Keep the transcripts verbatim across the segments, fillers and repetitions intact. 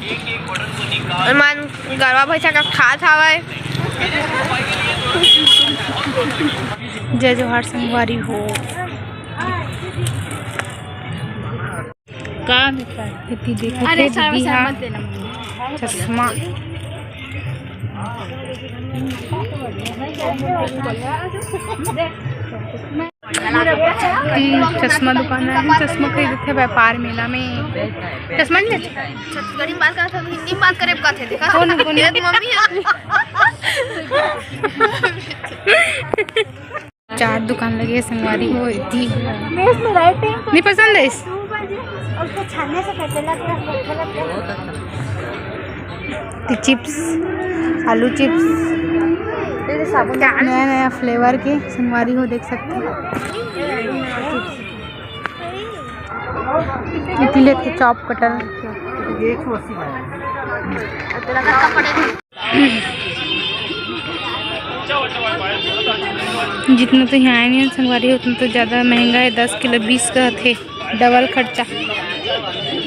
मन गरवा भैंसा का खात हवय। जय जोहार संगवारी हो। का मिलता है? इतनी देखो अरे, तो सारा दीदी सामान हाँ। मत लेना। चश्मा। ई चश्मा दुकान है, चश्मा खरीदथे व्यापार मेला में। चश्मा नहीं लेते? छत्तीसगढ़ी में बात करत हन, हिंदी में बात करे का थे, देखा? कौन, कौन? ये तो मम्मी है। चार दुकान लगे हे संगवारी हो, इतनी नहीं पसंद है इस। उसको छानने से कैसे लगता है? चिप्स, आलू चिप्स, नया नया फ्लेवर के संगवारी हो देख सकते हो। इतने लेते चॉप कटर। जितना तो यहाँ आए नहीं संगवारी, उतना तो ज़्यादा महंगा है। दस किलो बीस का थे, डबल खर्चा,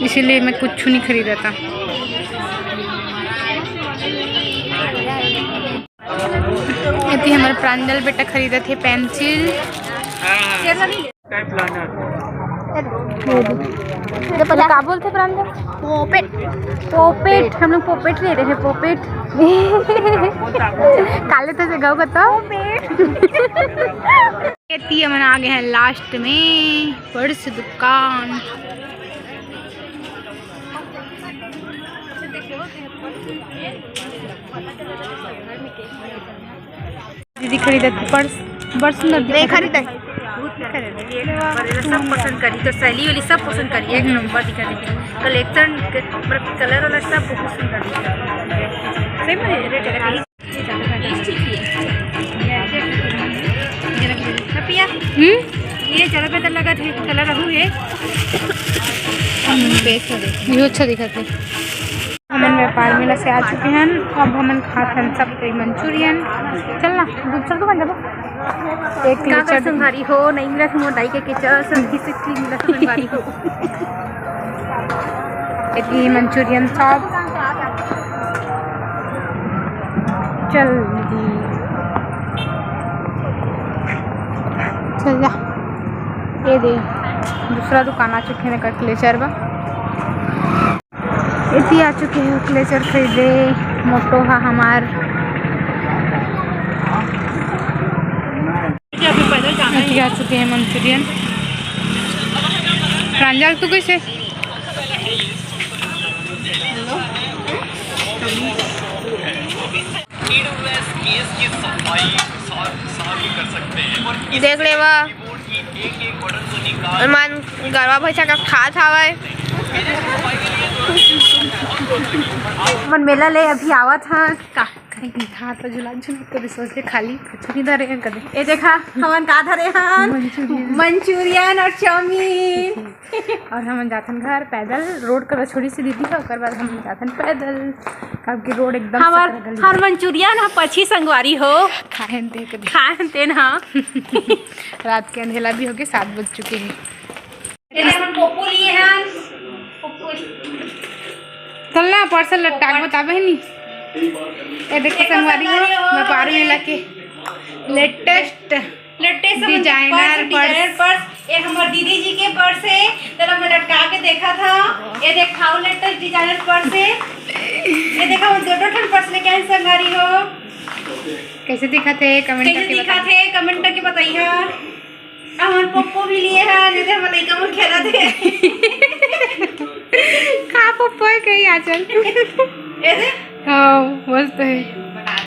इसीलिए मैं कुछ नहीं खरीदा था। इतनी हमारे प्रांजल बेटा खरीदा थे पेंसिल। ये तो का बोलते प्रांजल? पोपेट। पोपेट, हम लोग पोपेट ले रहे हैं, पोपेट। काले तो से गाँव का तो। ये हमन आ गए हैं लास्ट में, पर्स दुकान। दीदी खरीदत पर्स, बड़ सुंदर दिखत हे। खरीदे। पर ये सब पसंद करी, तो सैली वाली सब पसंद करी, एक नंबर दिखत हे। कलेक्शन, मतलब कलर वाला सब बहुत सुंदर दिखत हे। सही में रेट लगा। पिया, हम्म? ये जरा बेहतर लगा थे, कलर अभी है। हम्म, बेस हो गई। ये अच्छा दिखत हे। हमन व्यापार मेला से आ चुके हन। अब हमन खात हन सब कोई मंचूरियन। चल ना, दूसरा दुकान जाबो। एक का कर संगवारी हो, नहीं मिला मोर दाई के केचर, सब किसी चीज मिला संगवारी हो। इतनी मंचूरियन शॉप। चल दीदी, चल जा। ये दे, दूसरा दुकान आ चुके हैं कटलेचर बा। इति आ चुके हैं क्लेचर खरीदे, मोटो हा हमार। इति आ चुके हैं मंचूरियन। प्रांजल, तू कैसे? देख लेवा। मन गरवा भैंसा का खात हवय। मन मेला ले अभी आवत हन। का? कहीं हाथ ला झुला झुला तो सोच ले खाली कुछ नहीं धरे हैं कभी। ये देखा, हमन का धरे हन? मंचूरियन। मंचूरियन और चाउमीन। और हमन जाथन घर पैदल, रोड कर छोड़ी से दीदी है, ओकर बाद हमन जाथन पैदल, काबर कि रोड एकदम हमार सकरा गली। हर मंचूरियन ह पछी संगवारी हो। खाएन ते कभी। खाएन ते ना। रात के अंधेला भी हो गए, सात बज चुके हैं। ये हमन पोपो लिए हन। पोपो। चल ना, पार्सल लटका के बताबे नहीं। ये देखो संगवारी हो, संगवारी हो, व्यापार मेला के लेटेस्ट लेटेस्ट हमन designer purse, designer purse. Purse. ये हमर दीदी जी के पर्स है, तेला मैं लटका के देखा था। ये देखाओ, लेटेस्ट डिजाइनर पर्स है। ये देखा, हम दो ठन पर्स लेके आए संगवारी हो। कैसे दिखत हे, कमेंट कैसे करके दिखत बताओ। हे, कमेंट करके बताइए। हमन पोपो भी लिए हैं, नहीं तो हमर लइका मन खेलत हे। का पोपो है कहीं आचल? ये दे। हाँ, मस्त है।